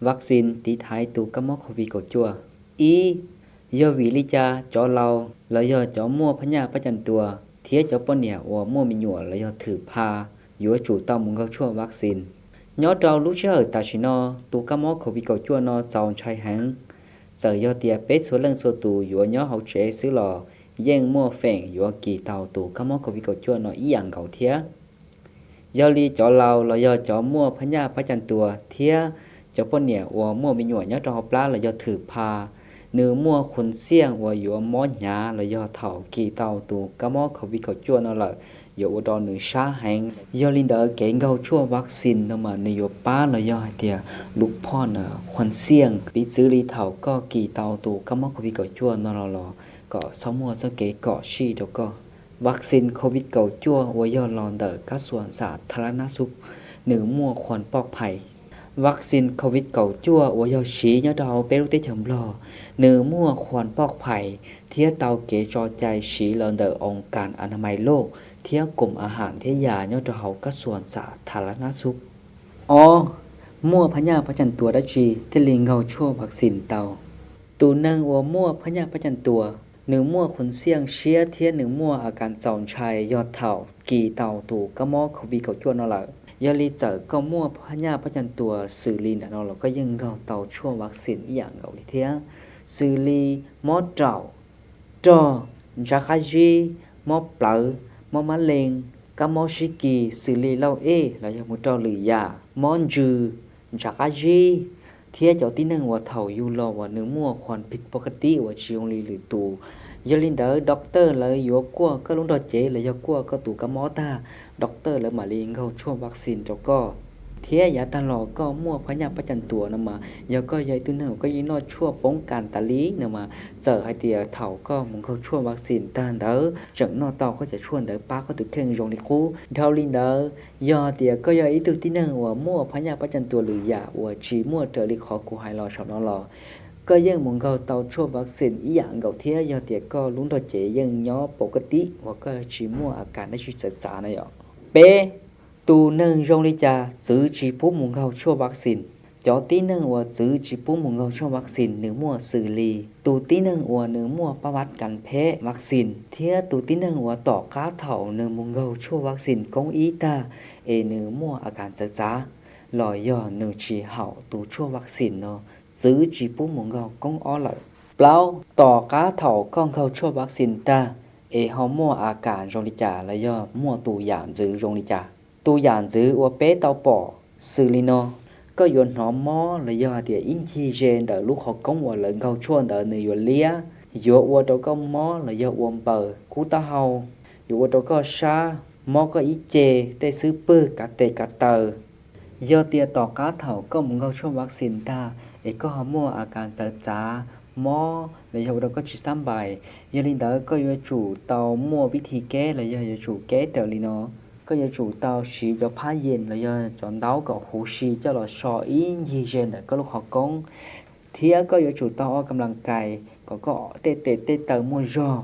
vaccine tiv thaiv tus kab mob COVID kaum cuaj. Ib, yog vim li cas cov laus los yog cov muaj phab nyaj pab cam tuas thiab cov poj niam uas muaj me nyuam los yog thwm pha yuav tsum tau mus nkaug tshuaj vaccine? Nyob rau lub sij hawm tam sim no, tus kab mob COVID kaum cuaj no txaus ntshai heev. Txawm yog tias peb txhua leej txhua tus yuav nyob hauv tsev xwb los yeej muaj feem yuav kis tau tus kab mob COVID kaum cuaj no ib yam nkaus thiab. Yog li cov laus los yog cov muaj phab nyaj pab cam tuas thiab cov poj niam uas muaj me nyuam nyob rau hauv plab los yog thwm pha, nws muaj khuas xiaj uas yuav mob hnyav los yog thaum kis tau tus kab mob COVID kaum cuaj no lawm, yuav ua rau nws sab heev. Yog li ntawd kev nkaug tshuaj vaccine no mas nws yuav pab los yog hais tias lub phoj na khuas xiaj, piv txwv li thaum koj kis tau tus kab mob COVID kaum cuaj no los los kom txhob muaj txoj kev kom sij rau koj. Vaccine COVID kaum cuaj uas yog los ntawm kab xuas xam tha la na xub, nws muaj khuas poj phais. Vaccine COVID kaum cuaj uas yog siv nyob rau hauv peb lub teb chaws Nplog, nws muaj khuas poj phais thiab tau kev tso cai siv los ntawm oo kas a na mais loj thiab koom a has thiab yas nyob rau hauv kab xuas xam tha la na xub. Ob, muaj phab nyaj pab cam tuas dab tsi thiaj li nkaug tshuaj vaccine tau? Tus neeg uas muaj phab nyaj pab cam tuas, nws muaj khuas xiaj siab thiab nws muaj a kas txaus ntshai yog thaum kis tau tus kab mob COVID kaum cuaj no lawm. Yog li txawm koj muaj phab nyaj pab cam tuas xws li ntawm no los koj yeej nkaug tau tshuaj vaccine ib yam nkaus li thiab, xws li mob raum, rog, ntsa qab zib, mob plawv, mob mab leeg, kab mob sib kis xws li lauj ej los yog mus rau lwm yam, mob ntsws, ntsa qab zib, thiab cov tib neeg uas thaum yug los uas nws muaj khuas phij pov ka tib uas tsis zoo li lwm tus. Yog li ntawd doctor lawv yuav kuaj koj lub nrog cev los yog kuaj koj tus kab mob tag, doctor lawv mam li nkaug tshuaj vaccine rau koj. Thiab yav tag los koj muaj phab nyaj pab cam tuas no mas yog koj yog ib tug neeg uas koj yeej noj tshuaj poob kas tas li no mas txawm hais tias thaum koj mus nkaug tshuaj vaccine tag ntawd tseem noj tau koj cov tshuaj ntawd pab koj tus kheej zoo li qub. Dhau li ntawd, yog tias koj yog ib tug tib neeg uas muaj phab nyaj pab cam tuas lwm yam uas tsis muaj raws li qhov kuv hais los saum no los koj yeej mus nkaug tau tshuaj vaccine ib yam nkaus thiab yog tias koj lub nrog cev yeej nyob pov ka tib uas koj tsis muaj a kas dab tsi txawv txav na yom. Peb, tus neeg zoo li cas txwv tsis pub mus nkaug tshuaj vaccine? Cov tib neeg uas txwv tsis pub mus nkaug tshuaj vaccine nws muaj xws li tus tib neeg uas nws muaj pab vaj kas pheb vaccine thiab tus tib neeg uas tom qab thaum nws mus nkaug tshuaj vaccine koob ib tag es nws muaj a kas txawv txav los yog nws tsis haum tus tshuaj vaccine no, txwv tsis pub mus nkaug koob ob lawm. Plaub, tom qab thaum koj nkaug tshuaj vaccine tag es ho muaj a kas zoo li cas los yog muaj tus yam ntxwv zoo li cas? Tus yam ntxwv uas peb tau pom xws li no: koj yuav hnov mob los yog hais tias ib ncig ze ntawm lub qhov koob uas lawv nkaug tshuaj ntawd nws yuav liab, yuav ua rau koj mob los yog ua npaws kub taub hau, yuav ua rau koj sab, mob koj ib ce, tej xub pwg, kav tes kav taw. Yog tias tom qab thaum koj mus nkaug tshuaj vaccine tag es koj ho muaj a kas txawv txav, mob los yog ua rau koj tsis xab npais, yog li ntawd koj yuav tsum tau muaj vib thi keb los yog yuav tsum keb raws li no. Koj yuav tsum tau siv cov phab yees los yog cov ntaub kom huv si coj los so ib ncig ze ntawm koj lub qhov koob, thiab koj yuav tsum tau ua kam las kais kom koj tej tes tej taw muaj zog.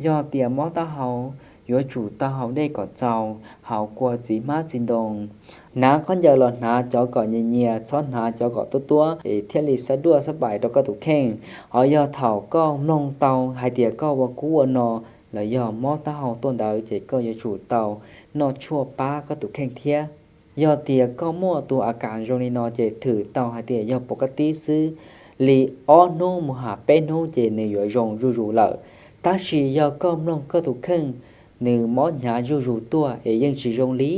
Yog tias mob taub hau, yuav tsum tau haus dej kom txaus, haus kua txiv hmab txiv ntoo. Hnav khaub ncaws los hnav cov kom nyias nyias, txhob hnav cov kom tuab tuab es thiaj li xab duaj xab pais rau koj tus kheej. Ho yog thaum koj mloog tau hais tias koj ua kub ua no los yog mob taub hau tuaj ntawd ces koj yuav tsum tau noj tshuaj pab koj tus kheej thiab. Yog tias koj muaj tus a kas zoo li no ces thwm tau hais tias yog pov ka tib xwb, li ob hnub mus has peb hnub ces nws yuav zoo zuj zus lawm. Tab sis yog koj mloog koj tus kheej, nws mob hnyav zuj zus tuaj es yeej tsis zoo li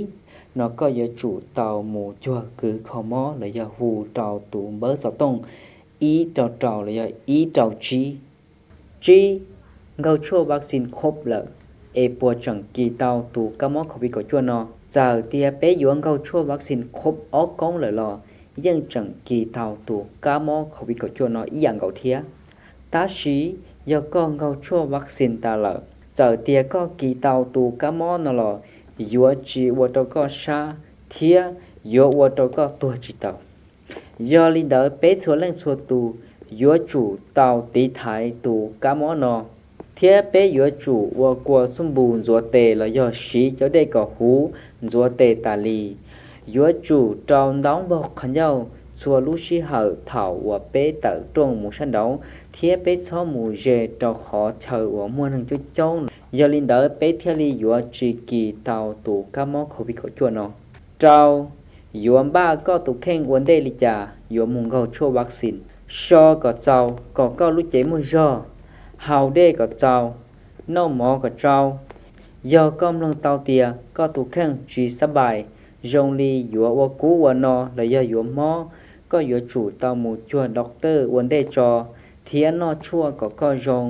no, koj yuav tsum tau mus cuag kws kho mob los yog hu rau tus npawb xov tooj ib rau rau los yog ib rau tsib. Tsib, nkaug tshuaj vaccine COVID lawm es puas tseem kis tau tus kab mob COVID kaum cuaj no? Txawm tias peb yuav nkaug tshuaj vaccine COVID ob koob lawm los yeej tseem kis tau tus kab mob COVID kaum cuaj no ib yam nkaus thiab. Tab sis yog koj nkaug tshuaj vaccine tas lawm, txawm tias koj kis tau tus kab mob no los yuav tsis ua rau koj sab thiab yuav ua rau koj tuag tsis tau. Yog li ntawd peb txhua leej txhua tus yuav tsum tau tiv thaiv tus kab mob no, thiab peb yuav tsum ua kua xub npus ntxuav tes los yog siv cov dej kom huv ntxuav tes tas li. Yuav tsum rau ntaub npog qhov ncauj txhua lub sij hawm thaum uas peb tawm rooj mus sab nraud, thiab peb txhob mus ze rau qhov chaw uas muaj neeg coob coob. Yog li ntawd peb thiaj li yuav tsis kis tau tus kab mob covid kaum cuaj no. Rau, yuav npaj koj tus kheej ua ntej li cas yuav mus nkaug tshuaj vaccine. So kom txaus kom koj lub cev muaj zog, haus dej kom txaus, noj mov kom tsau. Yog koj mloog tau tias koj tus kheej tsis xab pais, zoo li yuav ua kub ua no los yog yuav mob, koj yuav tsum tau mus cuag doctor ua ntej tso, thiab noj tshuaj kom koj zoo,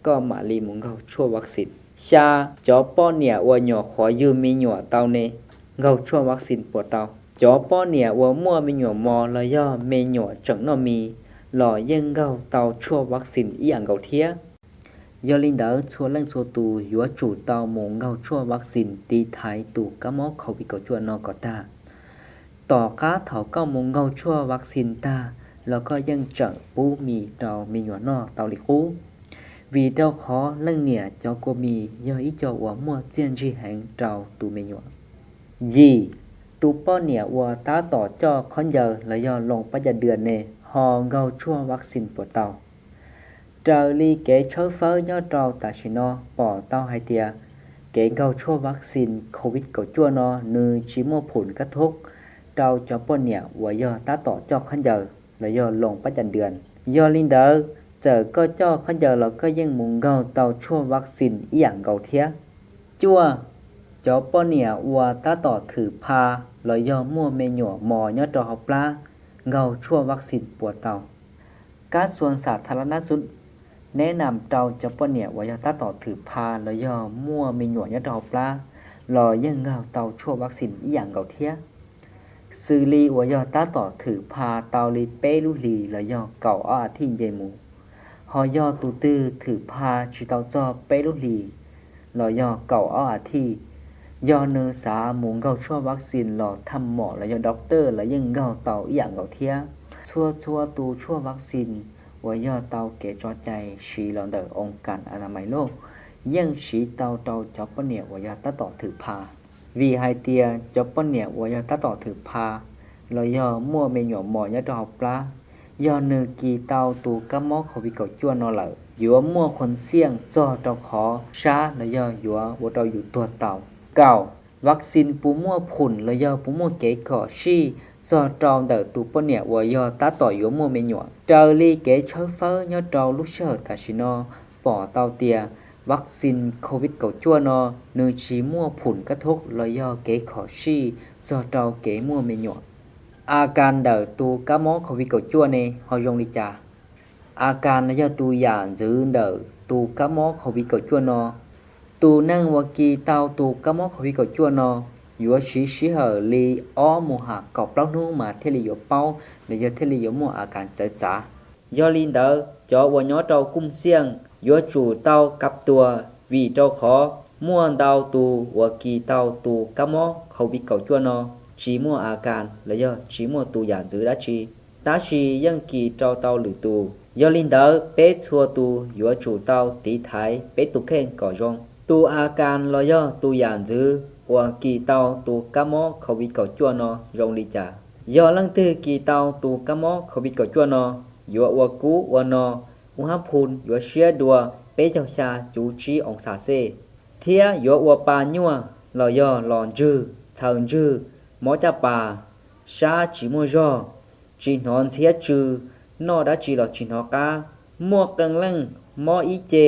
koj mam li mus nkaug tshuaj vaccine. Xya, cov poj niam uas nyuam qhuav yug me nyuam tau ne, nkaug tshuaj vaccine puas tau? Cov poj niam uas muaj me nyuam mos los yog me nyuam tseem noj mis los yeej nkaug tau tshuaj vaccine ib yam nkaus thiab. Yog li ntawd txhua leej txhua tus yuav tsum tau mus nkaug tshuaj vaccine tiv thaiv tus kab mob covid kaum cuaj no kom tag. Tom qab thaum koj mus nkaug tshuaj vaccine tag los koj yeej tseem pub mis rau me nyuam noj tau li qub, vim rau qhov leej niam cov kua mis yog ib co uas muaj txiaj ntsig heev rau tus me nyuam. Yim, tus poj niam uas tab tom coj khaub ncaws los yog loos pab cas dua ne ho nkaug tshuaj vaccine puas tau? Raws li kev tshawb fawb nyob rau tam sim no pom tau hais tias kev nkaug tshuaj vaccine covid kaum cuaj no nws tsis muaj phum kab thoob rau cov poj niam uas yog tab tom coj khaub ncaws los yog loos pab cas dua. Yog li ntawd, txawm koj coj khaub ncaws los koj yeej mus nkaug tau tshuaj vaccine ib yam nkaus thiab. Cuaj, cov poj niam uas tab tom thwm pha los yog muaj me nyuam mos nyob rau hauv plab, nkaug tshuaj vaccine puas tau? Kab xuas xam tha la nab xub neb nam rau cov poj niam uas yog tab tom thwm pha los yog muaj me nyuam nyob rau hauv plab los yeej nkaug tau tshuaj vaccine ib yam nkaus thiab. Xws li uas yog tab tom thwm pha tau li peb lub hlis los yog kaum ob a thiv nce mus, ho yog tus twg thwm pha tsis tau txog peb lub hlis los yog kaum ob a thiv, yog nws xav mus nkaug tshuaj vaccine los tham mom los yog doctor los yeej nkaug tau ib yam nkaus thiab. Txhua txhua tus tshuaj vaccine uas yog tau kev tso cai siv los ntawm oo kas a na mais loj yeej siv tau rau cov poj niam uas yog tab tom thwm pha. Vim hais tias cov poj niam uas yog tab tom thwm pha los yog muaj me nyuam mos nyob rau hauv plab, yog nws kis tau tus kab mob covid kaum cuaj no lawm yuav muaj khuam xiaj txog rau qhov sab los yog yuav ua rau yus tuag tau. Kaum, vaccine puas muaj phum los yog puas muaj kev khom sij txog rau ntawm tus poj niam uas yog tab tom yuav muaj me nyuam? Raws li kev tshawb fawb nyob rau lub sij hawm tam sim no pom tau tias vaccine covid kaum cuaj no nws tsis muaj phum kab thoob los yog kev khom sij txog rau kev muaj me nyuam. A kas ntawm tus kab mob covid kaum cuaj ne ho zoo li cas? A kas no yog tus yam ntxwv ntawm tus kab mob covid kaum cuaj no. Tus neeg uas kis tau tus kab mob covid kaum cuaj no yuav siv sij hawm li ob mus has kaum plaub hnub mas thiaj li yuav paub los yog thiaj li yuav muaj a kas txawv txav. Yog li ntawd cov uas nyob rau kooj xiaj yuav tsum tau kab tuas vim rau qhov muaj ntau tus uas kis tau tus kab mob covid kaum cuaj no tsis muaj a kas los yog tsis muaj tus yam ntxwv dab tsi, tab sis yeej kis rau tau lwm tus. Yog li ntawd peb txhua tus yuav tsum tau tiv thaiv peb tus kheej kom zoo. Tus a kas los yog tus yam ntxwv uas kis tau tus kab mob covid kaum cuaj no zoo li cas? Yog leej twg kis tau tus kab mob covid kaum cuaj no yuav ua kub ua no, ua hab phu, yuav siab dua peb caug xya cuv tsib oo xas xej, thiab yuav ua pa nyuaj los yog los ntswg, txhaws ntswg, mob caj pas, sab tsis muaj zog, tsis hnov ntxhiab tsw, noj dab tsi los tsis hnov qab, muaj qee leej mob ib ce,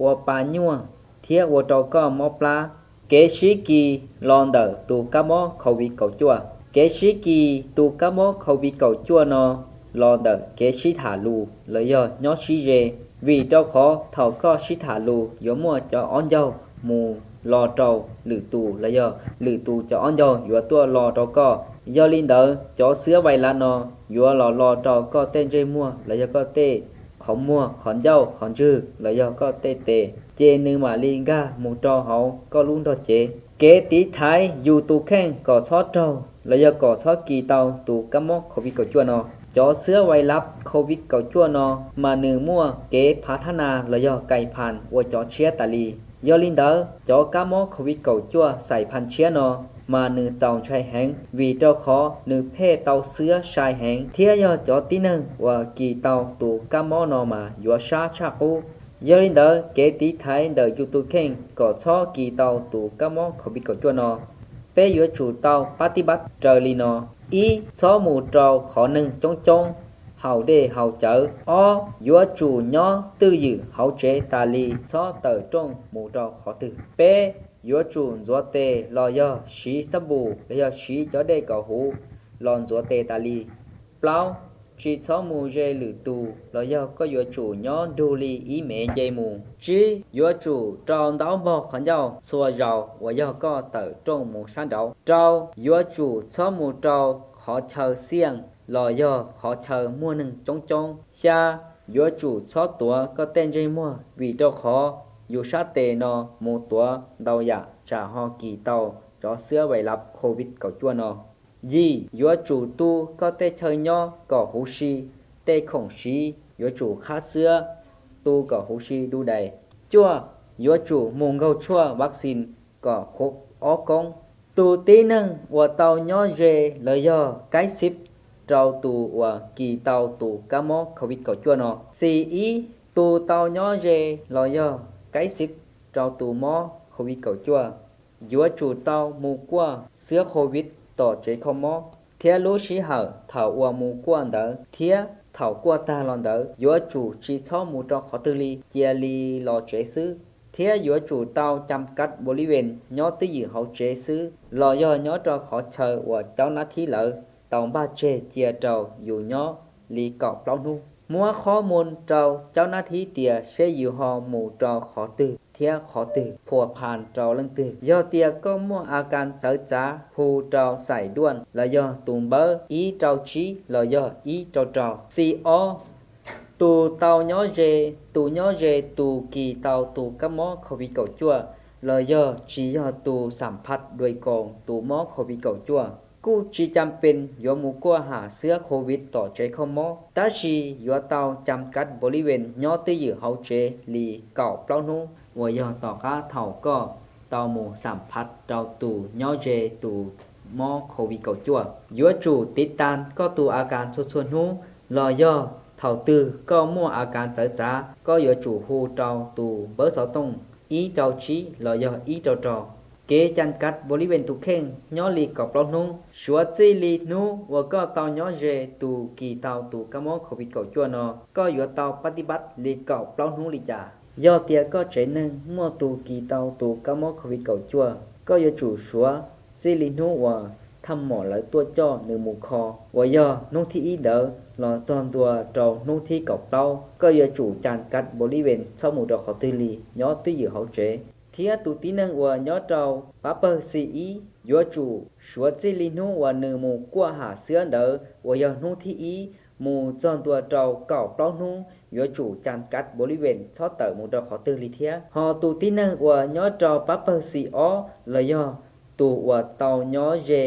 ua pa nyuaj thiab ua rau koj mob plab. Kev sib kis los ntawm tus kab mob covid kaum cuaj. Kev sib kis tus kab mob covid kaum cuaj no los ntawm kev sib tham lus los yog nyob sib ze, vim rau qhov thaum koj sib tham lus yuav muaj cov ob ncaug mus los rau lwm tus los yog lwm tus cov ob ncaug yuav tuaj los rau koj. Yog li ntawd cov xwab vais lav no yuav los los rau koj tej ntsej muag los yog koj tej qhov muag, qhov ncauj, qhov ntswg los yog koj tej tes, ces nws mam li nkag mus rau hauv koj lub nrog cev. Kev tiv thaiv yus tus kheej kom txhob raug los yog kom txhob kis tau tus kab mob covid kaum cuaj no. Cov xwab vais lav covid kaum cuaj no mas nws muaj kev phav thab nas los yog kais phas ua cov tshiab tas li. Yog li ntawd cov kab mob covid kaum cuaj xais phas tshiab no mas nws txaus ntshai heev, vim rau qhov nws pheej tau xwab sai heev, thiab yog cov tib neeg uas kis tau tus kab mob no mas yuav sab tshaj qub. Yog li ntawd, kev tiv thaiv ntawm yus tus kheej kom txhob kis tau tus kab mob COVID kaum cuaj no, peb yuav tsum tau pab tib pab raws li no: ib, txhob mus rau qhov neeg coob coob, haus dej haus cawv. Ob, yuav tsum nyob twj ywm hauv tsev tas li, txhob tawm rooj mus rau qhov twg. Peb, yuav tsum ntxuav tes los yog siv xab npum los yog siv cov dej kom huv los ntxuav tes tas li. Plaub, tsis txhob mus ze lwm tus los yog koj yuav tsum nyob nrug li ib mev nce mus. Tsib, yuav tsum rau ntaub npog qhov ncauj txhua zaus uas yog koj tawm rooj mus sab nraud. Rau, yuav tsum txhob mus rau qhov chaw xiaj los yog qhov chaw muaj neeg coob coob. Xya, yuav tsum txhob tuav koj tej ntsej muag, vim rau qhov yus sab tes no mus tuav ntau yam tsam ho kis tau cov xwab vais lav COVID kaum cuaj no. Yim, yuav tsum tu koj tej chaw nyob kom huv si, tej khoom siv yuav tsum qhab xwab, tu kom huv si du dais. Cuaj, yuav tsum mus nkaug tshuaj vaccine kom khuv ob koob. Tus tib neeg uas tau nyob ze los yog kaib xib rau tus uas kis tau tus kab mob COVID kaum cuaj no. Xis ib, tus tau nyob ze los yog kaib xib rau tus mob COVID kaum cuaj yuav tsum tau mus kuaj xwab COVID tom tsev kho mob, thiab lub sij hawm thaum uas mus kuaj ntawd thiab thaum kuaj tag los ntawd yuav tsum tsis txhob mus rau qhov twg li, cia li los tsev xwb. Thiab yuav tsum tau cam kav Bolivian nyob twj ywm hauv tsev xwb, los yog nyob rau qhov chaw uas caub nab thib lawv tau npaj tseg cia rau yus nyob li kaum plaub hnub. Muab qhob moo rau caub nab thib tias seb yus ho mus rau qhov twg thiab qhov twg, phua phas rau leej twg. Yog tias koj muaj a kas txawv txav, hu rau xais duaj los yog tus npawb ib rau tsib los yog ib rau rau. Xis ob, tus tau nyob ze, tus nyob ze tus kis tau tus kab mob COVID kaum cuaj los yog tsis yog tus xam phaj dua koos tus mob COVID kaum cuaj kuj tsis cam pees yuav mus kuaj ham xwab COVID tom tsev kho mob, tab sis yuav tau cam kav Bolivian nyob twj ywm hauv tsev li kaum plaub hnub uas yog tom qab thaum koj tau mus xam phaj rau tus nyob ze tus mob COVID kaum cuaj. Yuav tsum tiv tas koj tus a kas txhua txhua hnub los yog thaum twg koj muaj a kas txawv txav, koj yuav tsum hu rau tus npawb xov tooj ib rau tsib los yog ib rau rau. Kev cam kav Bolivian tus kheej nyob li kaum plaub hnub, suav txij li hnub uas koj tau nyob ze tus kis tau tus kab mob COVID kaum cuaj no, koj yuav tau pab tib pab li kaum plaub hnub li cas. Yog tias koj tsev neeg muaj tus kis tau tus kab mob COVID kaum cuaj, koj yuav tsum suav txij li hnub uas thaj mom lawv tuaj coj nws mus kho, uas yog hnub thib ib ntawd los txog ntua rau hnub thib kaum plaub, koj yuav tsum cam kav Bolivian txhob mus rau qhov twg li, nyob twj ywm hauv tsev. Thiab tus tib neeg uas nyob rau pab pawg xis ib yuav tsum suav txij li hnub uas nws mus kuaj ham xwab ntawd uas yog hnub thib ib mus txog ntua rau kaum plaub hnub yuav tsum cam kav Bolivian txhob tawm mus rau qhov twg li thiab. Ho tus tib neeg uas nyob rau pab pawg xis ob los yog tus uas tau nyob ze,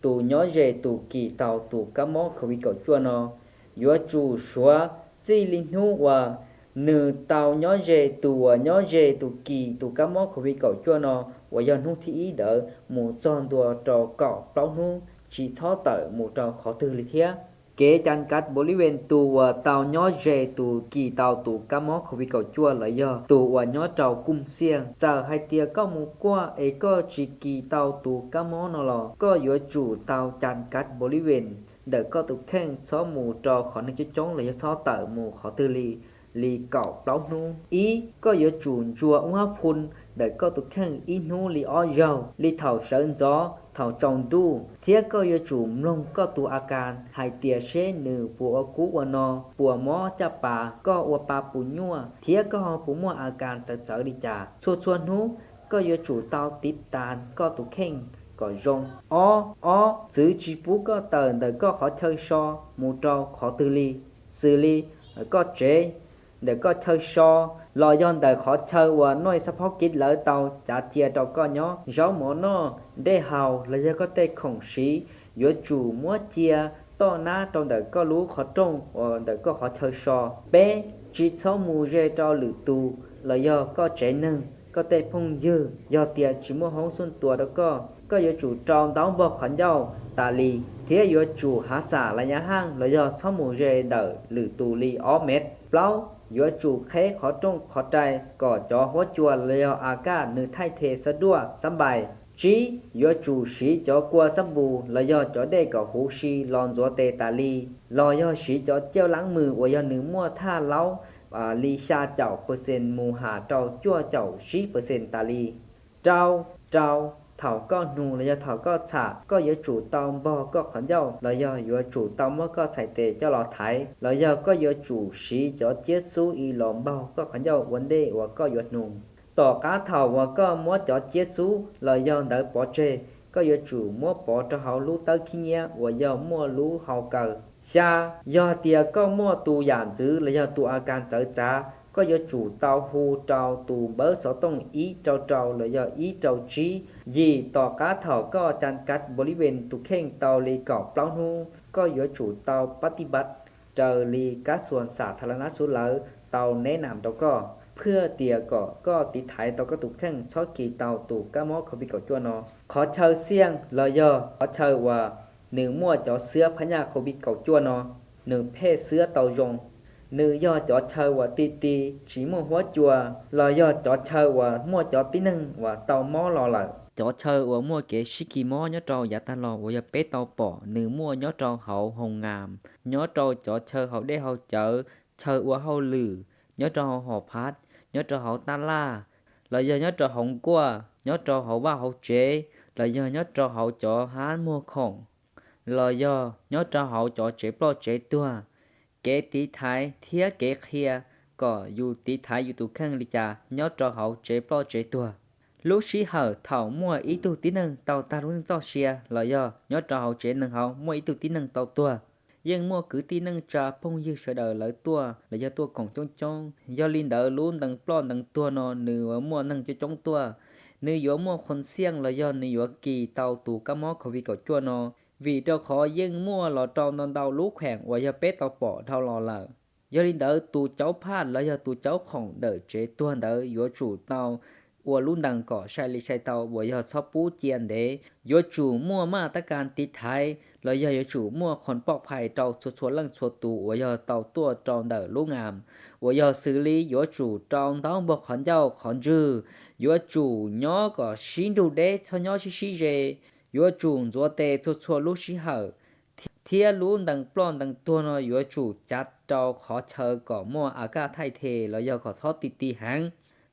tus nyob ze tus kis tau tus kab mob COVID kaum cuaj no, yuav tsum suav txij li hnub uas nws tau nyob ze, tus uas nyob ze tus kis tus kab mob COVID kaum cuaj no uas yog hnub thib ib ntawd mus txog ntua rau kaum plaub hnub tsis txhob tawm mus rau qhov twg li thiab. Kev cam kav Bolivian tus uas tau nyob ze tus kis tau tus kab mob COVID kaum cuaj los yog tus uas nyob rau kooj xiaj, txawm hais tias koj mus kuaj es koj tsis kis tau tus kab mob no los koj yuav tsum tau cam kav Bolivian ntawm koj tus kheej txhob mus rau qhov neeg coob coob los yog txhob tawm mus qhov twg li, li kaum plaub hnub. Ib, koj yuav tsum ntsuas ub hab phun ntawm koj tus kheej ib hnub li ob zaug, li thaum sawv ntxov, thaum tsaus ntuj, thiab koj yuav tsum mloog koj tus a kas hais tias seb nws puas ua kub ua no, puas mob caj pas, koj ua pa puas nyuaj, thiab koj ho puas muaj a kas txawv txawv li cas. Txhua txhua hnub koj yuav tsum tau tiv tas koj tus kheej kom zoo. Ob, ob, txwv tsis pub koj tawm ntawm koj qhov chaw so mus rau qhov twg li, xws li koj tsev, ntawm koj chaw so, los yog ntawm qhov chaw uas noj xab phob kiv lawv tau cav cia rau koj nyob. Zaub mov noj, dej haus los yog koj tej khoom siv yuav tsum muab cia toj nab rau ntawm koj lub qhov rooj uas ntawm koj qhov chaw so. Peb, tsis txhob mus ze rau lwm tus los yog koj tsev neeg, koj tej phooj ywg yog tias tsis muaj hoob xub tua rau koj. Koj yuav tsum rau ntaub npog qhov ncauj tas li, thiab yuav tsum hav xam las nyab haj los yog txhob mus ze ntawm lwm tus li ob mev. Plaub, yuav tsum qheb qhov rooj qhov rai kom cov huab cua los yog a kaj nws thaij the xab duaj xab npais. Tsib, yuav tsum siv cov kua xab npus los yog cov dej kom huv si los ntxuav tes tas li, los yog siv cov cauj laab mws uas yog nws muaj thaj laub li xya caum percent mus has rau cuaj caum tsib percent tas li. Rau, rau, thaum koj nug los yog thaum koj txham, koj yuav tsum tau npog koj qhov ncauj los yog yuav tsum tau muab koj txhais tes coj los thaiv, los yog koj yuav tsum siv cov ciab xub ib los npog koj qhov ncauj ua ntej uas koj yuav nug. Tom qab thaum uas koj muab cov ciab xub los yog ntawd pov tseg, koj yuav tsum muab pov rau hauv lub tawb khib nyiab uas yog muaj lub hau kaw. Xya, yog tias koj muaj tus yam ntxwv los yog tus a kas txawv txav, koj yuav tsum tau hu rau tus npawb xov tooj ib rau rau los yog ib rau tsib. Yim, tom qab thaum koj ca kav npaus li ven tus kheej tau li kaum plaub hnub, koj yuav tsum tau pab tij npab raws li kab xuas xam tha la nab xub lawv tau neb nam rau koj, phwj tias kom koj tiv thaiv tau koj tus kheej txhob kis tau tus kab mob COVID kaum cuaj no. Qhov chaw xiaj los yog qhov chaw uas nws muaj cov xwab phab nyaj COVID kaum cuaj no, nws pheej xwab tau zoo. Nws yog cov chaw uas ti ti tsis muaj huab cua, los yog cov chaw uas muaj cov tib neeg uas tau mob los lawm. Cov chaw uas muaj kev sib kis mob nyob rau yav tag los uas yog peb tau pom nws muaj nyob rau hauv hoo ngas, nyob rau cov chaw haus dej haus cawv, chaw ua hauj lwm, nyob rau hauv hom phab, nyob rau hauv taj laj, los yog nyob rau hauv nkuaj, nyob rau hauv vaj hauv tsev, los yog nyob rau hauv cov hab muag khoom, los yog nyob rau hauv cov tsev ploj tsev tuag. Kev tiv thaiv thiab kev qhia kom yus tiv thaiv yus tus kheej li cas nyob rau hauv tsev ploj tsev tuag. Lub sij hawm thaum muaj ib tug tib neeg tau tag lub neej txoj sia los yog nyob rau hauv tsev neeg hauv muaj ib tug tib neeg tau tuag, yeej muaj kwv tij neej tsa phooj ywg sawv daws lawv tuaj los yog tuaj koom coob coob. Yog li ntawd lub ntees ploj ntees tuag no nws yuav muaj neeg coob coob tuaj, nws yuav muaj qhov xiaj los yog nws yuav kis tau tus kab mob COVID kaum cuaj no, vim rau qhov yeej muaj los rau ntau ntau lub kheem uas yog peb tau pom dhau los lawm. Yog li ntawd tus caub phaj los yog tus caub khoom ntawm tsev tuag ntawd yuav tsum tau ua lub ntees kom sai li sai tau uas yog txhob pub cia ntev, yuav tsum muaj maj tab kas tiv thaiv los yog yuav tsum muaj qhov poj phais rau txhua txhua leej txhua tus uas yog tau tuaj rau ntawm lub ngas, uas yog xws li yuav tsum rau ntaub npog qhov ncauj qhov ntswg, yuav tsum nyob kom sib nrug deb txhob nyob sib sib ze, yuav tsum ntxuav tes txhua txhua lub sij hawm, thiab lub ntees ploj ntees tuag no yuav tsum cav rau qhov chaw kom muaj a kaj thaij the los yog kom txhob ti ti heev.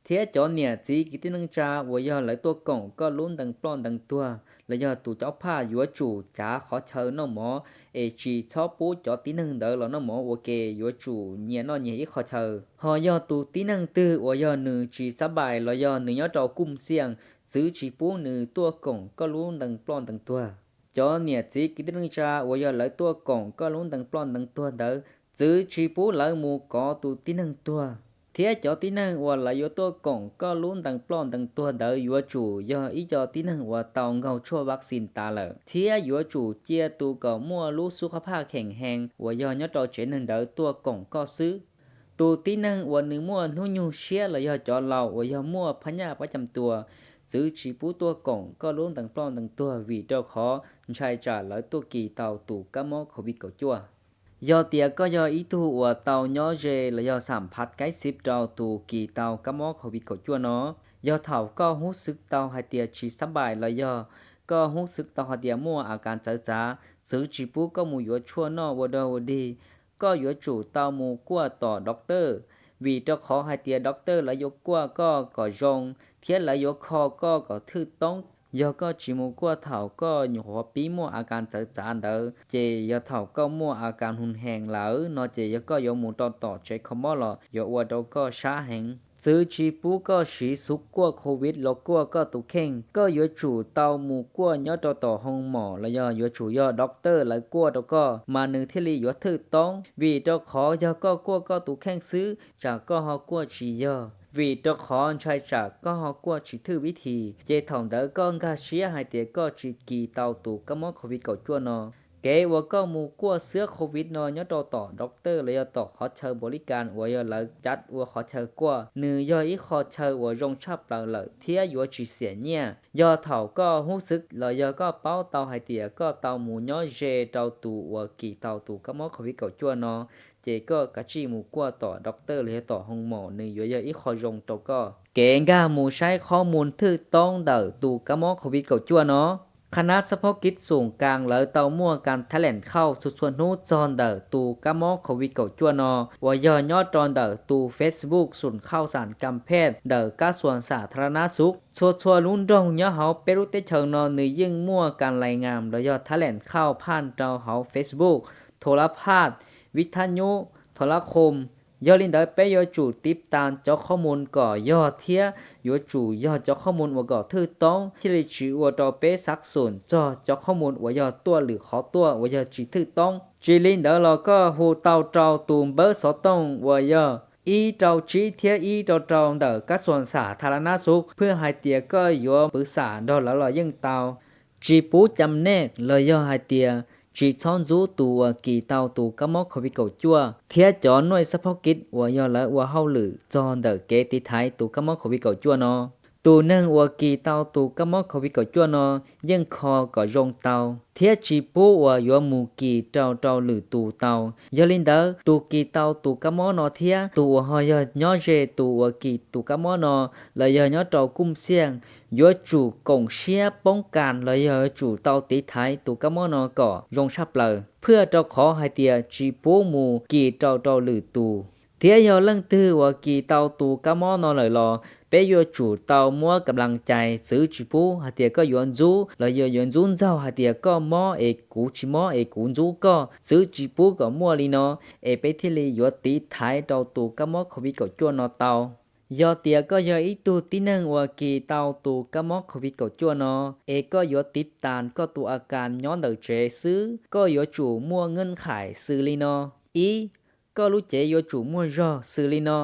Thiab cov niam txiv kwv tij neej tsa uas yog lawv tuaj koom koj lub ntees ploj ntees tuag los yog tus caub phaj yuav tsum cav qhov chaw noj mov es tsis txhob pub cov tib neeg ntawd los noj mov ua ke, yuav tsum nyias noj nyias ib qho chaw. Ho yog tus tib neeg twg uas yog nws tsis xab npais los yog nws nyob rau kuj xiaj, txwv tsis pub nws tuaj koom koj lub ntees ploj ntees tuag. Cov niam txiv kwv tij neej tsa uas yog lawv tuaj koom koj lub ntees ploj ntees tuag ntawd, txwv tsis pub lawv mus kov tus tib neeg tuag. Thiab cov tib neeg uas lawv yuav tuaj koom koj lub ntees ploj ntees tuag ntawd yuav tsum yog ib co tib neeg uas tau nkaug tshuaj vaccine tas lawm, thiab yuav tsum cia tus kom muaj lub xub qhov phaj kheem hees uas yog nyob rau tsev neeg ntawd tuaj koom koj xwb. Tus tib neeg uas nws muaj hnub nyoog siab los yog cov laus uas yog muaj phab nyaj pab cam tuas, txwv tsis pub tuaj koom koj lub ntees ploj ntees tuag vim rau qhov ntshai tsam lawv tuaj kis tau tus kab mob COVID kaum cuaj. Yog tias koj yog ib tug uas tau nyob ze los yog xam phav kaib xib rau tus kis tau kab mob COVID kaum cuaj no, yog thaum koj hnub xwb tau hais tias tsis xab npais los yog koj hnub xwb tau hais tias muaj a kas txawv txav, txwv tsis pub koj mus yuav tshuaj noj ua dog ua dig, koj yuav tsum tau mus kuaj tom doctor, vim rau qhov hais tias doctor lawv yuav kuaj koj kom zoo, thiab lawv yuav kho koj kom thwj toob. Yog koj tsis mus kuaj thaum koj nyuam qhuav pib muaj a kas txawv txav ntawd, ces yog thaum koj muaj a kas hneev lawm no ces yog koj yuav mus rau tom tsev kho mob los yuav ua rau koj sab heev. Txwv tsis pub koj siv xuv kuaj COVID los kuaj koj tus kheej. Koj yuav tsum tau mus kuaj nyob rau tom hoo mom los yog yuav tsum yog doctor lawv kuaj rau koj mas nws thiaj li yuav thwj toob. Vim rau qhov yog koj kuaj koj tus kheej xwb tsam koj ho kuaj tsis yog, vim rau qhov ntshai tsam koj ho kuaj tsis thwj vib this, ces thaum ntawd koj nkag siab hais tias koj tsis kis tau tus kab mob COVID kaum cuaj no. Kev uas koj mus kuaj xwab covid no nyob rau tom doctor los yog tom qhov chaw npaum li cas uas yog lawv cav ua qhov chaw kuaj, nws yog ib qho chaw uas zoo tshaj plaws lawm thiab yuav tsis xiam nyiaj. Yog thaum koj hnub xwb los yog koj paub tau hais tias koj tau mus nyob ze rau tus uas kis tau tus kab mob covid kaum cuaj no, ces koj kav tsij mus kuaj tom doctor los yog tom hoo mom, nws yuav yog ib qho zoo rau koj. Kev nkag mus saib qhob mus thwj toob ntawm tus kab mob covid kaum cuaj no. Qhab nab xab phob kiv xoom kas lawv tau muaj kas thab leem khauj txhua txhua hnub txog ntawm tus kab mob covid kaum cuaj no uas yog nyob rau ntawm tus Facebook xoom khauj xam kas phej ntawm kab xuas xam thab nab xuv. Txhua txhua lub nroog nyob hauv peb lub teb chaws no nws yeej muaj kas lais ngam los yog thab leem khauj phaj rau hauv Facebook, thav lab phaj, vib thab nyub, thav lab khum. Yog li ntawd peb yuav tsum tiv tas cov qhob mus kom yog thiab yuav tsum yog cov qhob mus uas kom thwj toob thiaj li tsis ua rau peb xav xoom txog cov qhob mus uas yog tuaj lwm qhov tuaj uas yog tsis thwj toob. Tsis li ntawd los koj hu tau rau tus npawb xov tooj uas yog ib rau tsib thiab ib rau rau ntawm kab xuas xam thab nab xuv phwj hais tias koj yuav pw xam nrog lawv los yeej tau. Tsis pub cam nej los yog hais tias tsis txhob ntxub tus uas kis tau tus kab mob covid kaum cuaj thiab cov nuj xab phob kiv uas yog lawv ua hauj lwm txog ntawm kev tiv thaiv tus kab mob covid kaum cuaj no. Tus neeg uas kis tau tus kab mob covid kaum cuaj no yeej kho kom zoo tau thiab tsis pub uas yuav mus kis rau rau lwm tus tau. Yog li ntawd tus kis tau tus kab mob no thiab tus uas ho yog nyob ze tus uas kis tus kab mob no los yog nyob rau kuj xiaj yuav tsum koom siab poob kas los yog yuav tsum tau tiv thaiv tus kab mob no kom zoo tshaj plaws phwj rau qhov hais tias tsis pub mus kis rau rau lwm tus. Thiab yog leej twg uas kis tau tus kab mob no lawm los peb yuav tsum tau muab kam las cais, txwv tsis pub hais tias koj yuav ntxub los yog yuav ntxub ntxaug hais tias koj mob es kuv tsis mob es kuv ntxub koj, txwv tsis pub kom muaj li no es peb thiaj li yuav tiv thaiv rau tus kab mob covid kaum cuaj no tau. Yog tias koj yog ib tug tib neeg uas kis tau tus kab mob covid kaum cuaj no es koj yuav tiv tas koj tus a kas nyob ntawm tsev xwb, koj yuav tsum muaj nkeeb qhais xws li no. Ib, koj lub cev yuav tsum muaj zog xws li no.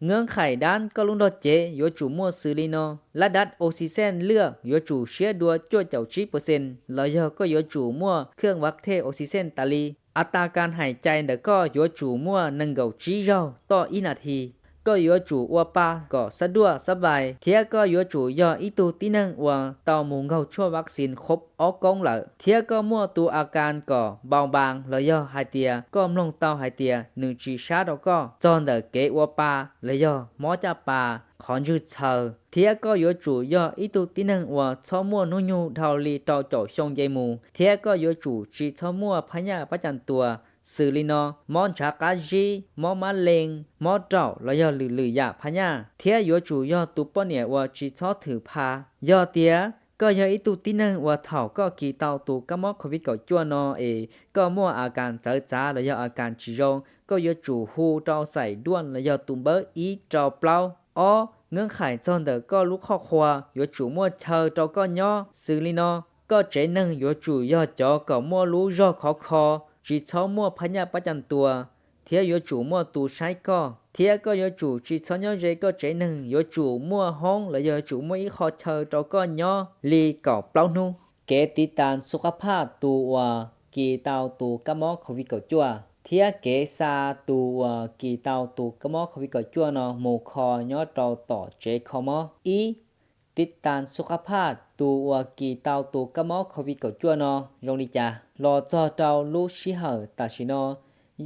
Nkeeb qhais dab koj lub nrog cev yuav tsum muaj xws li no. Lab dab oxygen lwj yuav tsum siab dua cuaj caum tsib percent los yog koj yuav tsum muaj khwj vaj thej oxygen tas li. A tas kas hais cai ntawm koj yuav tsum muaj nees nkaum tsib zaug toj ib nas this. Koj yuav tsum ua pa kom xab duaj xab vais thiab koj yuav tsum yog ib tug tib neeg uas tau mus nkaug tshuaj vaccine khob ob koob lawm thiab koj muaj tus a kas kom npau npas los yog hais tias koj mloog tau hais tias nws tsis sab rau koj txog ntawm kev ua pa los yog mob caj pas, qhov ntswg txhaws. Thiab koj yuav tsum yog ib tug tib neeg uas txhob muaj hnub nyoog dhau li rau caum xyoo nce mus thiab koj yuav tsum tsis txhob muaj phab nyaj pab cas tuas xws li no, mob ntshav qab zib, mob mab lees, mob raum los yog lwm lwm yam phab nyaj. Thiab yuav tsum yog tus poj niam uas tsis txhob thwm pha. Yog tias koj yog ib tug tib neeg uas thaum koj kis tau tus kab mob covid kaum cuaj no es koj muaj a kas txawv txav los yog a kas tsis zoo, koj yuav tsum hu rau xaim duaj los yog tus npawb ib rau plaub. Ob, nkeeb qhais txog ntawm koj lub qhoj qhua yuav tsum muaj chaw rau koj nyob xws li no. Koj tsev neeg yuav tsum yog cov kom muaj lub zog khov kho, tsis txhob muaj phab nyaj pab cas tuas, thiab yuav tsum muaj tus saib koj. Thiab koj yuav tsum tsis txhob nyob ze koj tsev neeg, yuav tsum muaj hoob los yog yuav tsum muaj ib qho chaw rau koj nyob li kaum plaub hnub. Kev tiv tas xu qab phaj tus uas kis tau tus kab mob covid kaum cuaj thiab kev xa tus uas kis tau tus kab mob covid kaum cuaj no mus kho nyob rau tom tsev kho mob. Ib, tiv tas xu qab phaj tus uas kis tau tus kab mob covid kaum cuaj no zoo li cas. Los txog rau lub sij hawm tam sim no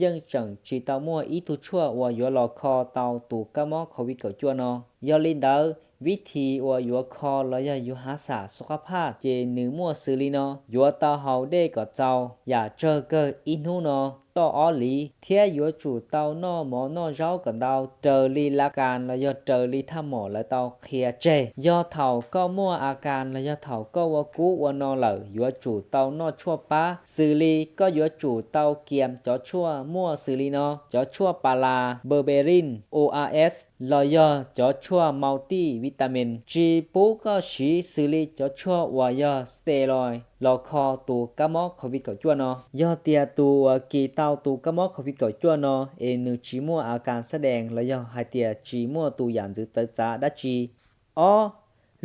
yeej tseem tsis tau muaj ib tug tshuaj uas yuav los kho tau tus kab mob covid kaum cuaj no. Yog li ntawd vib thim uas yuav kho los yog yuav hav xam xu qab phaj ces nws muaj xws li no. Yuav tau haus dej kom txaus yam tsawg kawg ib hnub no toj ob liv thiab yuav tsum tau noj mov noj zaub kom ntau raws li la kas los yog raws li thaj mom lawv tau qhia tseg. Yog thaum koj muaj a kas los yog thaum koj ua kub ua no lawm yuav tsum tau noj tshuaj pab xws li koj yuav tsum tau kiam cov tshuaj muaj xws li no, cov tshuaj pa las, berberin, O R S los yog cov tshuaj multivitamin. Tsis pub koj siv xws li cov tshuaj uas yog steroid los kho tus kab mob covid kaum cuaj no. Yog tias tus uas kis tau tus kab mob covid kaum cuaj no es nws tsis muaj a kas xab dees los yog hais tias tsis muaj tus yam ntxwv txawv txav dab tsi. Ob,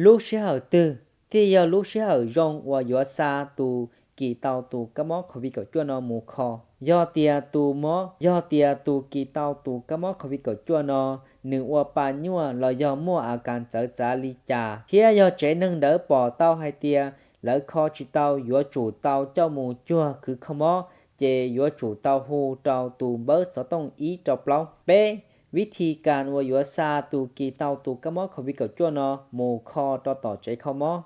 lub sij hawm twg thiaj yog lub sij hawm zoo uas yuav xa tus kis tau tus kab mob COVID kaum cuaj no mus kho. Yog tias tus mob, yog tias tus kis tau tus kab mob COVID kaum cuaj no nws ua pa nyuaj los yog muaj a kas txawv txav li cas, thiab yog tsev neeg ntawd pom tau hais tias lawv kho tsis tau, yuav tsum tau coj mus cuag khwv kho mob, ces yuav tsum tau hu rau tus npawb xov tooj ib rau plaub. Peb, vib thi kas uas yuav xa tus kis tau tus kab mob COVID kaum cuaj no mus kho rau tom tsev kho mob.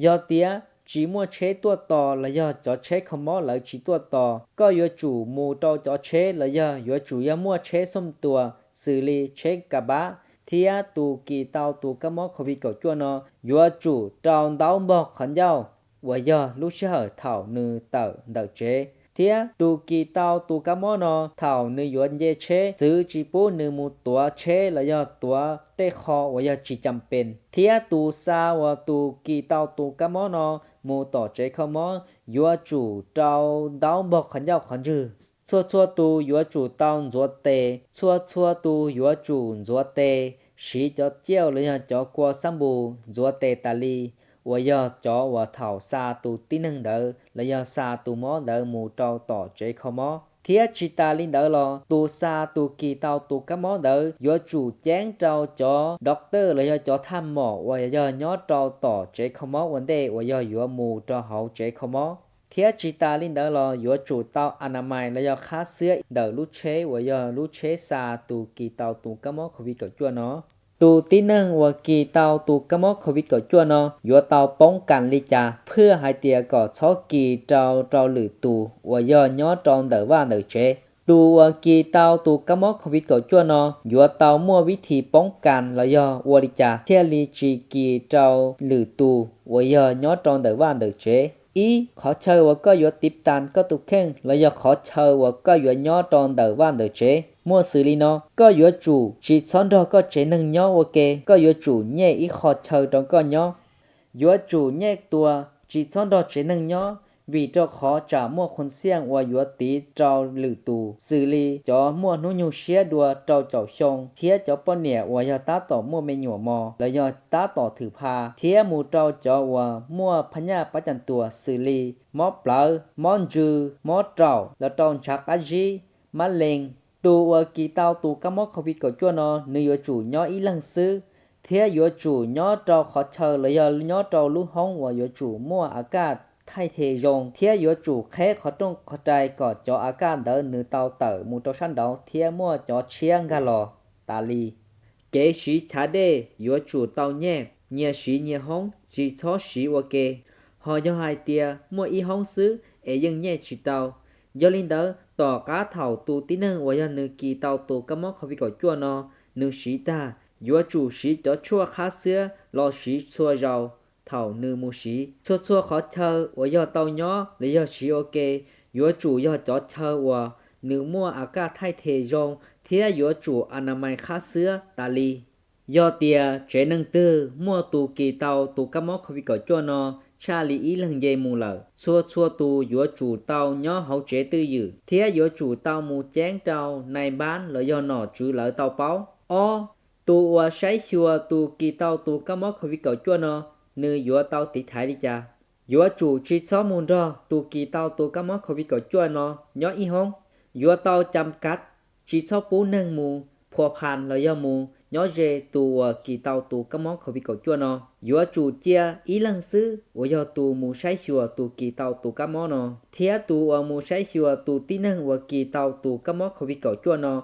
Yog tias tsis muaj tsheb tuaj tos los yog cov tsheb kho mob lawv tsis tuaj tos, koj yuav tsum mus rau cov tsheb los yog yuav tsum yog muaj tsheb xom tuas xws li tsheb ka pab thiab tus kis tau tus kab mob COVID kaum cuaj no yuav tsum rau ntaub npog qhov ncauj uas yog lub sij hawm thaum nws tawm ntawm tsev, thiab tus kis tau tus kab mob no thaum nws yuav nce tsheb txwv tsis pub nws mus tuav tsheb los yog tuav tej qho uas yog tsis cam pes, thiab tus xa uas tus kis tau tus kab mob no mus tom tsev kho mob yuav tsum rau ntaub npog qhov ncauj qhov ntswg. Txhua txhua tus yuav tsum tau ntxuav tes, txhua txhua tus yuav tsum ntxuav tes, siv cov ciauj los yog cov kua xab npus ntxuav tes tas li uas yog cov uas thaum xa tus tib neeg ntawd los yog xa tus mob ntawd mus rau tom tsev kho mob. Thiab tsis tas li ntawd los tus xa tus kis tau tus kab mob ntawd yuav tsum ceeb rau cov doctor los yog cov thaj mom uas yog nyob rau tom tsev kho mob ua ntej uas yog yuav mus rau hauv tsev kho mob. Thiab tsis tas li ntawd los yuav tsum tau anamais los yog qhab xwab ntawm lub tsheb uas yog lub tsheb xa tus kis tau tus kab mob COVID kaum cuaj no. Tus tib neeg uas kis tau tus kab mob COVID kaum cuaj no yuav tau poob kas li cas, phwj hais tias kom txhob kis rau rau lwm tus uas yog nyob rau ntawm vaj ntawm tsev. Tus uas kis tau tus kab mob COVID kaum cuaj no yuav tau muaj vib thi poob kas los yog ua li cas thiaj li tsis kis rau lwm tus uas yog nyob rau ntawm vaj ntawm tsev. Ib, qhov chaw uas koj yuav tiv tas koj tus kheej los yog qhov chaw uas koj yuav nyob rau ntawm vaj ntawm tsev muaj xws li no: koj yuav tsum tsis txhob nrog koj tsev neeg nyob ua ke, koj yuav tsum nyej ib qho chaw rau koj nyob. Yuav tsum nyej tua, tsis txhob nrog tsev neeg nyob, vim rau qhov tsam muaj qhov xiaj uas yuav tiv rau lwm tus, xws li cov muaj hnub nyoog siab dua rau caum xyoo, thiab cov poj niam uas yog tab tom muaj me nyuam mos los yog tab tom thwm pha, thiab mus rau cov uas muaj phab nyaj pab cam tuas xws li mob plawv, mob ntsws, mob raum, los rau ntshav qab zib, mab lees. Tus uas kis tau tus kab mob COVID kaum cuaj no nws yuav tsum nyob ib leeg xwb, thiab yuav tsum nyob rau qhov chaw los yog nyob rau lub hoob uas yuav tsum muaj a kaj thaij the zoo, thiab yuav tsum qheb qhov rooj qhov rai kom cov a kaj ntawd nws tau tawm mus rau sab nraud thiab muaj cov tshiab nkag los tas li. Kev siv chav dej yuav tsum tau nyej, nyias siv nyias hoob, tsis txhob siv ua ke. Ho yog hais tias muaj ib hoob xwb es yeej nyej tsis tau. Yog li ntawd, tom qab thaum tus tib neeg uas yog nws kis tau tus kab mob COVID kaum cuaj no nws siv tag, yuav tsum siv cov tshuaj qhab xwab los siv txhua zaus thaum nws mus siv. Txhua txhua qhov chaw uas yog tau nyob los yog siv ua ke yuav tsum yog cov chaw uas nws muaj a kaj thaij the zoo thiab yuav tsum anamais qhab xwab tas li. Yog tias tsev neeg twg muaj tus kis tau tus kab mob COVID kaum cuaj no tshaj li ib leeg nce mus lawm, txhua txhua tus yuav tsum tau nyob hauv tsev twj ywm thiab yuav tsum tau mus ceeb rau nais npab los yog nom tswv lawv tau paub. Ob, tus uas saib xyuas tus kis tau tus kab mob COVID kaum cuaj no nws yuav tau tiv thaiv li cas? Yuav tsum tsis txhob mus nrog tus kis tau tus kab mob COVID kaum cuaj no nyob ib hoob. Yuav tau cam kav, tsis txhob pub neeg mus phua phas los yog mus nyob ze tus uas kis tau tus kab mob COVID kaum cuaj no. Yuav tsum cia ib leeg xwb uas yog tus mus saib xyuas tus kis tau tus kab mob no, thiab tus uas mus saib xyuas tus tib neeg uas kis tau tus kab mob COVID kaum cuaj no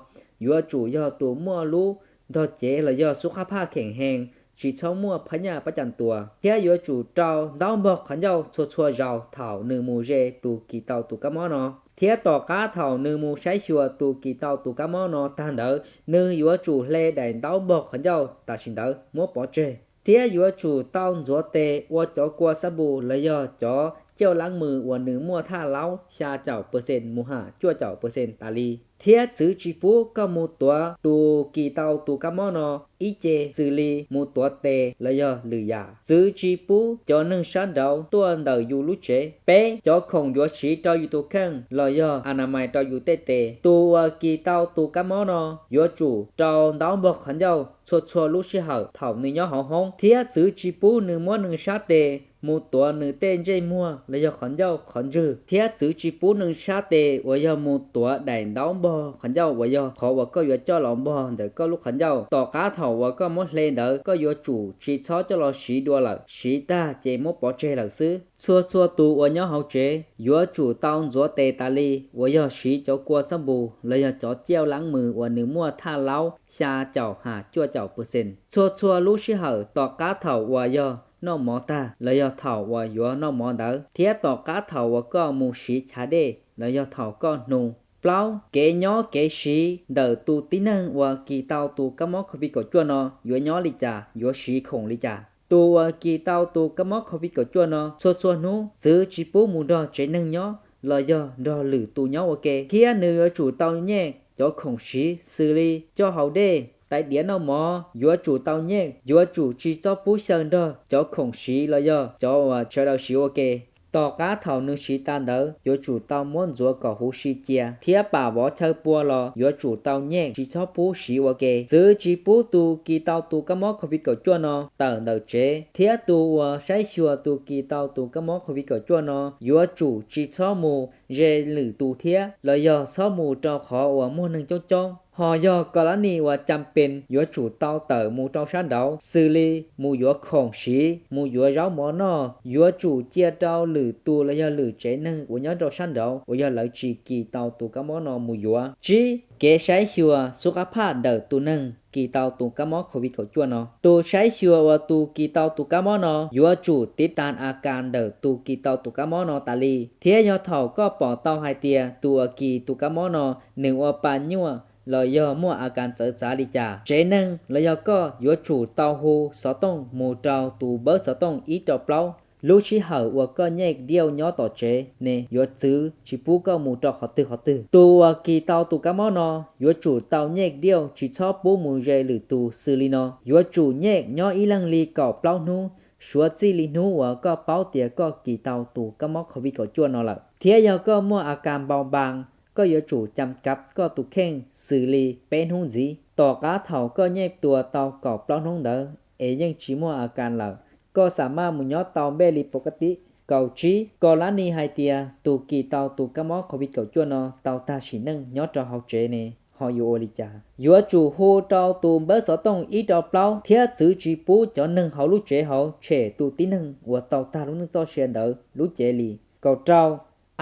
yuav tsum yog tus muaj lub nrog cev los yog xub qab phaj kheem hees, tsis txhob muaj phab nyaj pab cam tuas, thiab yuav tsum rau ntaub npog qhov ncauj txhua txhua zaus thaum nws mus ze tus kis tau tus kab mob no. Thiab tom qab thaum nws mus saib xyuas tus kis tau tus kab mob no tag ntawd, nws yuav tsum hle daim ntaub npog qhov ncauj tam sim ntawd muab pov tseg, thiab yuav tsum tau ntxuav tes ua cov kua xab npus los yog cov ciauj laab mws uas nws muaj thaj laub xya caum percent mus ham cuaj caum percent tas li. Thiab txwv tsis pub koj mus tuav tus kis tau tus kab mob no ib ce xws li mus tuav tes los yog lwm yam. Txwv tsis pub cov neeg sab nraud tuaj ntawm yus lub tsev. Peb, cov khoom yuav siv rau yus tus kheej los yog anamais rau yus tej tes. Tus uas kis tau tus kab mob no yuav tsum rau ntaub npog qhov ncauj txhua txhua lub sij hawm thaum nws nyob hauv hoob, thiab txwv tsis pub nws muab nws sab tes mus tuav nws tej ntsej muag los yog qhov ncauj qhov ntswg, thiab txwv tsis pub neeg sab tes uas yog mus tuav daim ntaub npog qhov ncauj uas yog qhov uas koj yuav coj los npog ntawm koj lub qhov ncauj. Tom qab thaum uas koj muab hle ntawd, koj yuav tsum tsis txhob coj los siv dua lawm, siv tag ces muab pov tseg lawm xwb. Txhua txhua tus uas nyob hauv tsev yuav tsum tau ntxuav tes tas li uas yog siv cov kua xab npus los yog cov ciaj laab mws uas nws muaj thaj laub xya caum hab cuaj caum percent. Txhua txhua lub sij hawm tom qab thaum uas yog noj mov tag los yog thaum uas yuav noj mov ntawd, thiab tom qab thaum uas koj mus siv chav dej los yog thaum koj hnu. Plaub, kev nyob kev siv ntawm tus tib neeg uas kis tau tus kab mob COVID kaum cuaj no yuav nyob li cas, yuav siv khoom li cas. Tus uas kis tau tus kab mob COVID kaum cuaj no txhua txhua hnub txwv tsis pub mus nrog tsev neeg nyob los yog nrog lwm tus nyob ua ke, thiab nws yuav tsum tau nyej cov khoom siv xws li coj haus dej, tais diav noj mov, yuav tsum tau nyej, yuav tsum tsis txhob pub xyaw nrog cov khoom siv los yog cov uas sawv daws siv ua ke. Tom qab thaum nws siv tas ntawd, yuav tsum tau muab ntxuav kom huv si cia, thiab pam vov chaw pua los yuav tsum tau nyej, tsis txhob pub siv ua ke. Txwv tsis pub tus kis tau tus kab mob COVID kaum cuaj no tawm ntawm tsev, thiab tus uas saib xyuas tus kis tau tus kab mob COVID kaum cuaj no yuav tsum tsis txhob mus ze lwm tus thiab los yog txhob mus rau qhov uas muaj neeg coob coob. Ho yog koj lab nis uas cas pes yuav tsum tau tawm mus rau sab nraud, xws li mus yuav khoom siv, mus yuav zaub mov noj, yuav tsum cia rau lwm tus los yog lwm tsev neeg uas nyob rau sab nraud uas yog lawv tsis kis tau tus kab mob no mus yuav. Tsib, kev saib xyuas xub qab phaj ntawm tus neeg kis tau tus kab mob COVID kaum cuaj no. Tus saib xyuas uas tus kis tau tus kab mob no yuav tsum tiv tas a kas ntawm tus kis tau tus kab mob no tas li, thiab yog thaum koj pom tau hais tias tus uas kis tus kab mob no nws ua pa nyuaj los yog muaj a kas txawv txav li cas, tsev neeg los yog koj yuav tsum tau hu xov tooj mus rau tus npawb xov tooj ib rau plaub. Lub sij hawm uas koj nyej diauj nyob tom tsev ne yuav txwv tsis pub koj mus rau qhov twg qhov twg. Tus uas kis tau tus kab mob no yuav tsum tau nyej diauj tsis txhob pub mus ze lwm tus xws li no. Yuav tsum nyej nyob ib leeg li kaum plaub hnub suav txij li hnub uas koj paub tias koj kis tau tus kab mob COVID kaum cuaj no lawm. Thiab yog koj muaj a kas npau npas, koj yuav tsum cam kav koj tus kheej xws li peb hnub ntxiv. Tom qab thaum koj nyej tua tau kaum plaub hnub ntawd es yeej tsis muaj a kas lawm, koj xa maj mus nyob tau npej li pov ka tib. Kaum tsib, koj lab nis hais tias tus kis tau tus kab mob COVID kaum cuaj no tau tag sim neej nyob rau hauv tsev ne ho yuav ua li cas? Yuav tsum hu rau tus npawb xov tooj ib rau plaub thiab txwv tsis pub cov neeg hauv lub tsev hauv tshem tus tib neeg uas tau tag lub neej txoj sia ntawd lub cev li. Kaum rau,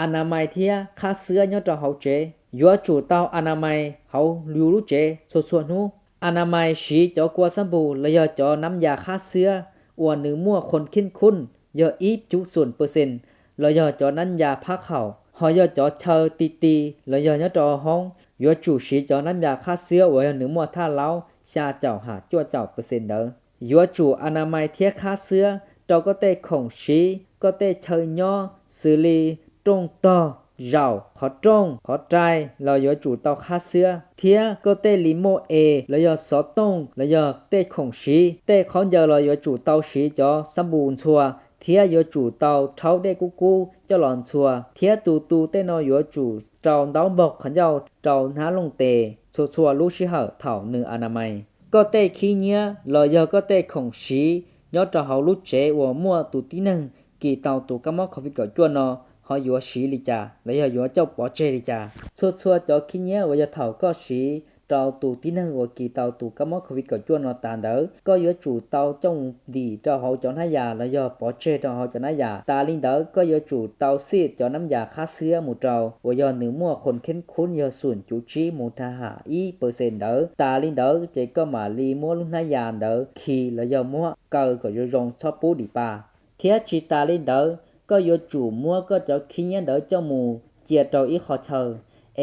a na mais thiab khab xwab nyob rau hauv tsev. Yuav tsum tau a na mais hauv yus lub tsev txhua txhua hnub. A na mais siv cov kua xab npus los yog cov nab yas khab xwab uas nws muaj khuam kheeb khub yog ib cuv xoom percent los yog cov nab yas phab khaum, ho yog cov chaw ti ti los yog nyob rau hoob, yuav tsum siv cov nab yas khab xwab uas yog nws muaj thaj laub xya caum hab cuaj caum percent ntawd. Yuav tsum a na mais thiab khab xwab rau koj tej khoom siv, koj tej chaw nyob xws li rooj tog, zaum, qhov rooj, qhov rai los yuav tsum tau khab xwab, thiab koj tej li moj es los yog xov tooj los yog tej khoom siv, tej khaub ncaws los yuav tsum tau siv cov xab npus ntxhua, thiab yuav tsum tau rhaub dej kub kub coj los ntxhua, thiab tus tu tej no yuav tsum rau ntaub npog qhov ncauj rau hnab looj tes txhua txhua lub sij hawm thaum nws a na mais. Koj tej khib nyiab los yog koj tej khoom siv nyob rau hauv lub tsev uas muaj tus tib neeg kis tau tus kab mob COVID kaum cuaj no ho yuav siv li cas los yog yuav coj pov tseg li cas. Txhua txhua cov khib nyiab uas yog thaum koj siv rau tus tib neeg uas kis tau tus kab mob COVID kaum cuaj no tas ntawd, koj yuav tsum tau coj mus ntim rau hauv cov hnab yas los yog pov tseg rau hauv cov hnab yas. Tas li ntawd koj yuav tsum tau xij cov nab yas khab xwab mus rau uas yog nws muaj khuam kheeb khub yog xoom cuv tsib mus rau hab ib percent ntawd. Tas li ntawd ces koj mam li muab lub hnab yas ntawd khi los yog muab kaw kom zoo zoo txhob pub dim pa. Thiab tsis tas li ntawd, koj yuav tsum muab koj cov khib nyiab ntawd coj mus cia rau ib qho chaw,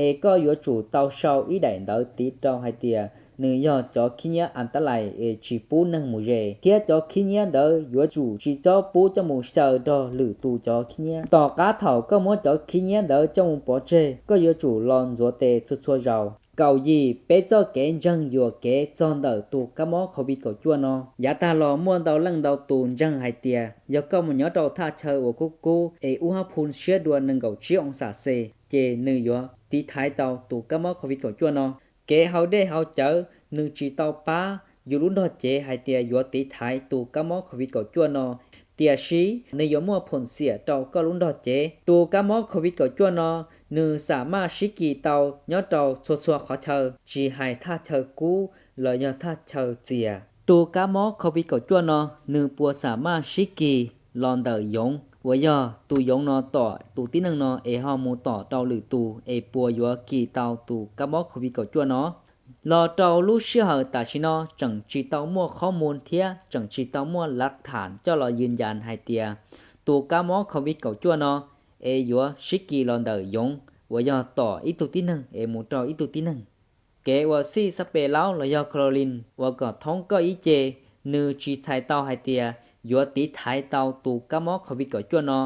es koj yuav tsum tau sau ib daim ntawv tiv rau hais tias nws yog cov khib nyiab an tab lais es tsis pub neeg mus ze, thiab cov khib nyiab ntawd yuav tsum tsis txhob pub coj mus xyaw nrog lwm tus cov khib nyiab. Tom qab thaum koj muab cov khib nyiab ntawd coj mus pov tseg, koj yuav tsum los ntxuav tes txhua txhua zaus. Kaum yim, peb txoj kev ntseeg yuam kev txog ntawm tus kab mob COVID kaum cuaj no. Yav tag los muaj ntau leej ntau tus ntseeg hais tias yog koj mus nyob rau thaj chaw uas kub kub es ub hab phu siab dua nees nkaum tsib oo xam C, ces nws yuav tiv thaiv tau tus kab mob COVID kaum cuaj no. Kev haus dej haus cawv nws tsis tau pab yus lub nrog cev hais tias yuav tiv thaiv tus kab mob COVID kaum cuaj no Tiam sis nws yuav muaj phoom xiam rau koj lub nrog cev. Tus kab mob COVID kaum cuaj no nws xam maj sib kis tau nyob rau txhua txhua qhov chaw, tsis hais thaj chaw kub los yog thaj chaw txias. Tus kab mob COVID kaum cuaj no nws puas xam maj sib kis los ntawm yoov uas yog tus yoov no tom tus tib neeg no es ho mus tom rau lwm tus es puas yuav kis tau tus kab mob COVID kaum cuaj no? Los rau lub sij hawm tam sim no tseem tsis tau muaj qhob mus thiab tseem tsis tau muaj lav tham coj los yws ncas hais tias tus kab mob COVID kaum cuaj no es yuav sib kis los ntawm yoov uas yog tom ib tug tib neeg es mus rau ib tug tib neeg. Kev ua xij xab pes laub los yog chlorine uas kom thoob koj ib ce, nws tsis txhais tau hais tias yuav tiv thaiv tau tus kab mob COVID kaum cuaj no.